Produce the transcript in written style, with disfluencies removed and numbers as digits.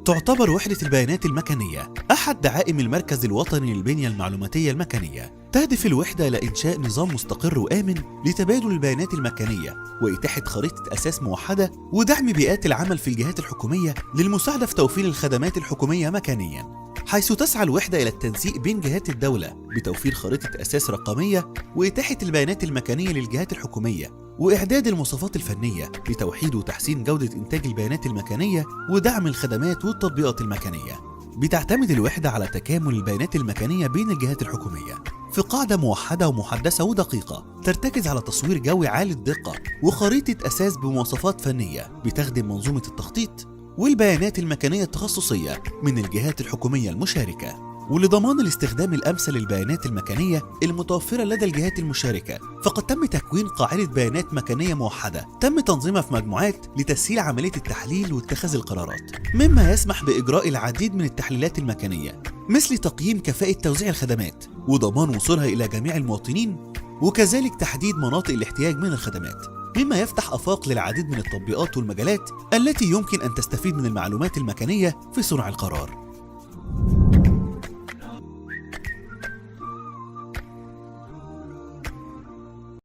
تعتبر وحدة البيانات المكانية أحد دعائم المركز الوطني للبنية المعلوماتية المكانية. تهدف الوحدة إلى إنشاء نظام مستقر وآمن لتبادل البيانات المكانية وإتاحة خريطة أساس موحدة ودعم بيئات العمل في الجهات الحكومية للمساعدة في توفير الخدمات الحكومية مكانيا. حيث تسعى الوحدة إلى التنسيق بين جهات الدولة بتوفير خريطة أساس رقمية وإتاحة البيانات المكانية للجهات الحكومية وإعداد المواصفات الفنية لتوحيد وتحسين جودة إنتاج البيانات المكانية ودعم الخدمات والتطبيقات المكانية. بتعتمد الوحدة على تكامل البيانات المكانية بين الجهات الحكومية في قاعدة موحدة ومحدثة ودقيقة ترتكز على تصوير جوي عالي الدقة وخريطة أساس بمواصفات فنية بتخدم منظومة التخطيط والبيانات المكانية التخصصية من الجهات الحكومية المشاركة. ولضمان الاستخدام الأمثل للبيانات المكانية المتوفرة لدى الجهات المشاركة، فقد تم تكوين قاعدة بيانات مكانية موحدة تم تنظيمها في مجموعات لتسهيل عملية التحليل واتخاذ القرارات، مما يسمح بإجراء العديد من التحليلات المكانية مثل تقييم كفاءة توزيع الخدمات وضمان وصولها إلى جميع المواطنين، وكذلك تحديد مناطق الاحتياج من الخدمات، مما يفتح آفاق للعديد من التطبيقات والمجالات التي يمكن أن تستفيد من المعلومات المكانية في صنع القرار.